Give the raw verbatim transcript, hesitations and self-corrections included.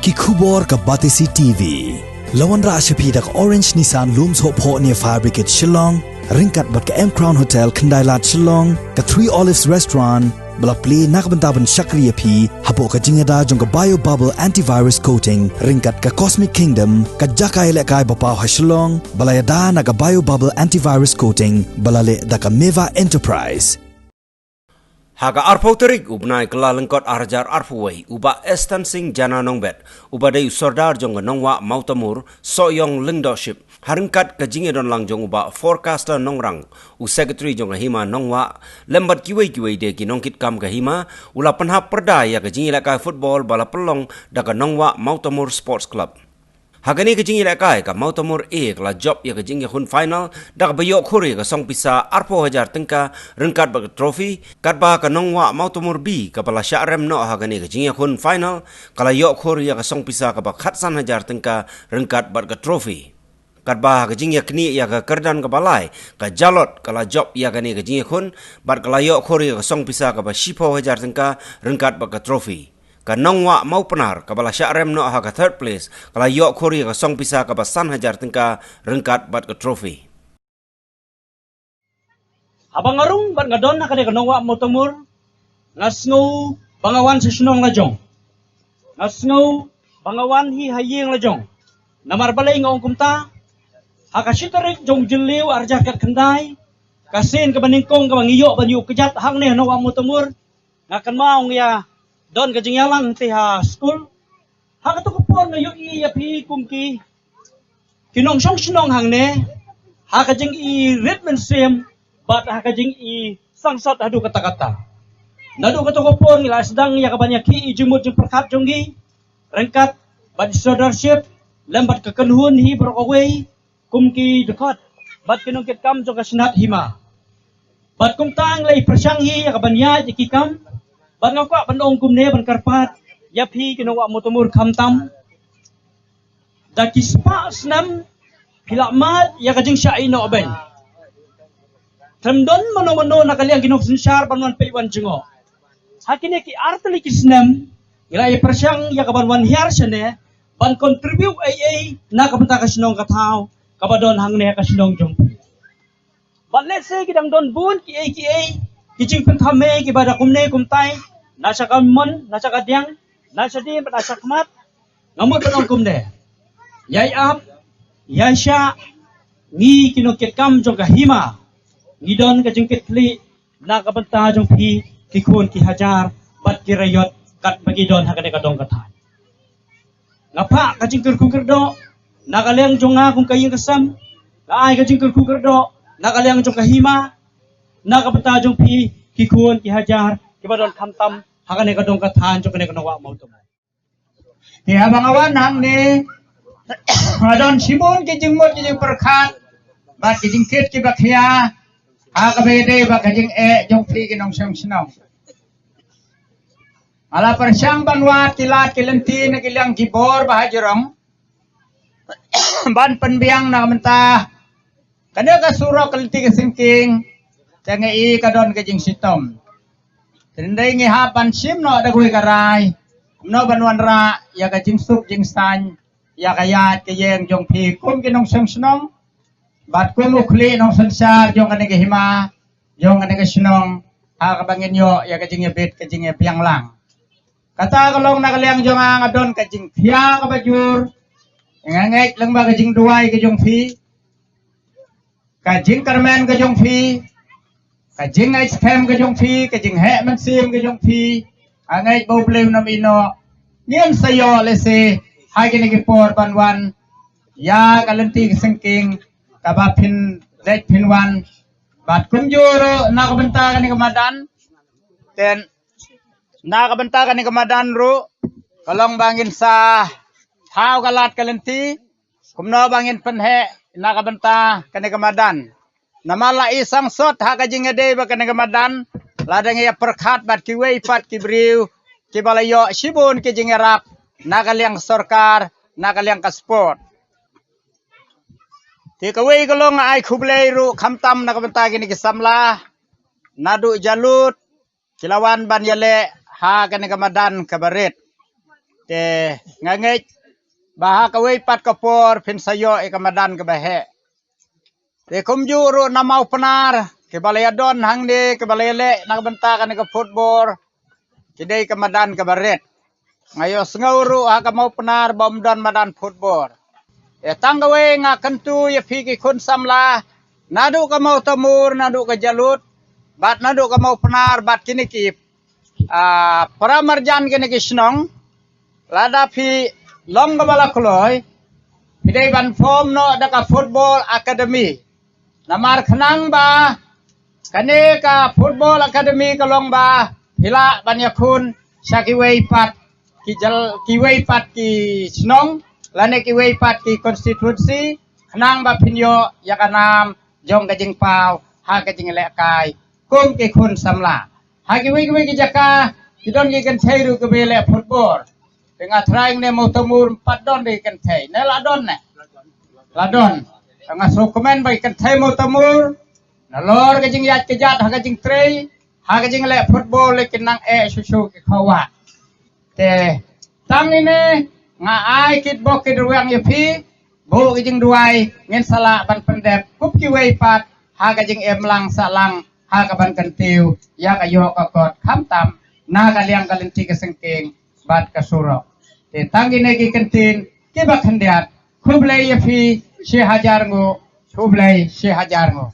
Ki khubor ka Batesi T V. La wanrah sha phi da ka Orange Nissan Lum Sohphoh near Fire Brigade Shillong, ryngkat bad ka M Crown Hotel Khyndailad Shillong, ka Three Olives Restaurant, ba la plie na ka bynta ban shakri ïa phi hapoh ka jingïada jong ka Bio Bubble Antivirus Coating, ryngkat ka Cosmic Kingdom, ka jaka ïalehkai ba paw ha Shillong, ba la ïada na ka Bio Bubble Antivirus Coating, ba la leh da ka Meva Enterprise. Ha ka arphew tarik u bnai Kyllalyngkot arhajar arphew wei, u Bah Estan Singh Jana Nongbet, uba dei u Sordar jong ka Nongwah Mawtamur, Sohiong Lyngdohship, ha ryngkat ka jingïadonlang jong u Bah Forecaster Nongrang, u Secretary jong ka Hima Nongwah, lem bad kiwei kiwei de ki nongkitkam ka Hima, u la pynhap pyrda ïa ka jingïalehkai football ba la pynlong da ka Nongwah Mawtamur Sports Club. Ha kane ka jingïalehkai, ka Mawtamur A ka la jop ïa ka jingïakhun final da kaba ïoh khur ïa ka song pisa arphew hajar tyngka ryngkat bad ka trophy, katba ka Nongwah Mawtamur B kaba la shah rem noh ha kane ka jingïakhun final ka la ïoh khur ïa ka song pisa kaba khatsan hajar tyngka ryngkat bad ka trophy. Katba ha ka jingïaknieh ïa ka kyrdan kaba lai, ka Jalot ka la jop ïa kane ka jingïakhun bad ka la ïoh khur ïa ka song pisa kaba shiphew hajar tyngka ryngkat bad ka trophy. Ka Nongwah Mawpnar kaba la shah rem noh ha ka third place ka la ïoh khur ïa ka song pisa kaba san hajar tyngka ryngkat bad ka trophy. Haba nga rung bad nga don ha kane ka Nongwah Mawtamur, nga sngew ba nga wan sha shnong la jong. Nga sngew ba nga wan hi ha ïing la jong. Namar balei nga ong kumta? Ha ka shi tarik jong u Jylliew arhajar khatkhyndai, ka sien kaba nyngkong kaba ngi ïoh ban ïuh kjat hangne ha Nongwah Mawtamur, nga kynmaw nga ïa don ka jingïalang te ha skul. Ha kato ka por nga ïohi ïa phi kum ki, ki nongshong shnong hangne, ha ka jingi rit mynsiem bad ha ka jingi sangsot haduh katta katta. Naduh kato ka por ngi la sdang ïa ka ban ïakhih jingmut jingpyrkhat jong ngi ryngkat bad Sordarship lem bad ka kynhun hi baroh kawei, kum ki dkhot bad ki nongkitkam jong ka shnat Hima. Bad kumta ngi la ïa pyrshang hi ïa ka ban ïaid ïa ki kam. Bad nga kwah ban ong kumne ban kyrpad ïa phi ki Nongwah Mawtamur khamtam, da ki spah snem phi la mad ïa ka jingshah ïehnoh beiñ. Khlem don mano mano na ka liang ki nongsynshar ban wan peit wan jngoh. Ha kine ki artylli ki snem ngi la ïa pyrshang ïa ka ban wan hiar shane ban contribute ei ei na ka bynta ka shnong ka thaw kaba don hangne ha ka shnong jong phi. Bad lehse ki dang don bun kiei kiei ki jingpynthame kiba da kumne kumtai, na sha ka mon, na sha ka diang, na sha dien bad na sha khmat. Nga mut ban ong kumne, ïai ap, ïai shah, ngi ki nongkitkam jong ka Hima ngi don ka jingkitkhlieh na ka bynta jong phi ki khun ki hajar bad ki raiot katba ngi don ha kane ka dong ka thaiñ. Nga phah ka jingkyrkhu kyrdoh na ka liang jong nga kum ka ïing ka sem. Nga ai ka jingkyrkhu kyrdoh na ka liang jong ka Hima na ka bynta jong phi ki khun ki hajar kiba don khamtam ha kane ka dong ka thaiñ jong kane ka Nongwah Mawtamur. Te haba nga wan hangne nga don shibun ki jingmut ki jingpyrkhat bad ki jingkit kiba khia ha kaba ïadei bad ka jingeh jong phi ki nongshong shnong. Nga la pyrshang ban wad ki lad ki lynti na ki liang ki bor ba ha jrong ban pynbiang na ka bynta kane ka surok ka lynti ka syngking, te nga i ka don ka jingshitom. Te hynrei ngi hap ban shim noh da kawei ka rai kumno ban wanrah ïa ka jingsuk jingsaiñ ïa ka ïaid ka ïeng jong phi kum ki nongshong shnong bad kum u khlieh nongsynshar jong kane ka Hima, jong kane ka shnong, ha kaba ngin ïoh ïa ka jingïabit ka jingïabiang lang. Kata ka long na ka liang jong nga, nga don ka jingkhia kaba jur. Nga ngeit lyngba ka jingduwai ka jong phi, ka jingkyrmen ka jong phi, ka jingngeit skhem ka jong phi, ka jingheh mynsiem ka jong phi, nga ngeit ba U Blei un ym ïehnoh. Ngin sa ïoh lehse ha kine ki por ban wan ïa ka lynti ka syngking kaba phin leit phin wan. Bad kumjuh ruh na ka bynta kane ka madan, te na ka bynta kane ka madan ruh ka long ba ngin sa thaw ka lad ka lynti kumno ba ngin pynheh na ka bynta kane ka madan. Namar la i sangsot ha ka jingïadei bad kane ka madan, la dang ïa pyrkhat bad kiwei pat ki briew kiba la ïoh shibun ki jingïarap na ka liang sorkar, na ka liang ka sport. Te kawei ka long nga ai khublei ruh khamtam na ka bynta kine ki samla naduh Jalut ki la wan ban ïaleh ha kane ka madan kaba rit. Te nga ngeit ba ha kawei pat ka por phin sa ïoh ïa ka madan kaba heh. Te kumjuh ruh na Mawpnar, kiba la ïadon hangne, kiba la ïaleh na ka bynta kane ka football, ki dei ka madan kaba rit. Nga ïohsngew ruh ha ka Mawpnar ba ym don madan football. Te tang kawei nga kyntu ïa phi ki khun samla, naduh ka Mawtamur, naduh ka Jalut, bad naduh ka Mawpnar, bad kine ki, ah, para marjan kine ki shnong, lada phi long kaba la kloi, phi dei ban form noh da ka football academy. Namar khnang ba kane ka football academy ka long ba phi lah ban ïakhun sha kiwei pat ki jyl-, kiwei pat ki shnong lane kiwei pat ki constituency, khnang ba phin ïoh ïa ka nam jong ka jingpaw ha ka jinglehkai kum ki khun samla. Ha kiwei kiwei ki jaka ki don ki kynthei ruh kiba leh football. Te nga tharai ne Mawtamur ym pat don de ki kynthei, ne la don ne? La don. Te nga sngewkmen ba ki kynthei Mawtamur, nalor ka jingïaid ka jat ha ka jingtrei, ha ka jingleh football, leh ki nang eh shuh shuh ki khawah. Te tang ine nga ai kitbok kitrwiang ïa phi, buh ki jingduwai, ngin sa lah ban pyndep kum kiwei pat ha ka jingim lang sahlang, ha ka ban kyntiew ïa ka ïoh ka kot, khamtam na ka liang ka lynti ka syngkien bad ka surok. Te tang kine ki kyntien kiba khyndiat, khublei ïa phi shi hajar nguh, khublei shi hajar nguh.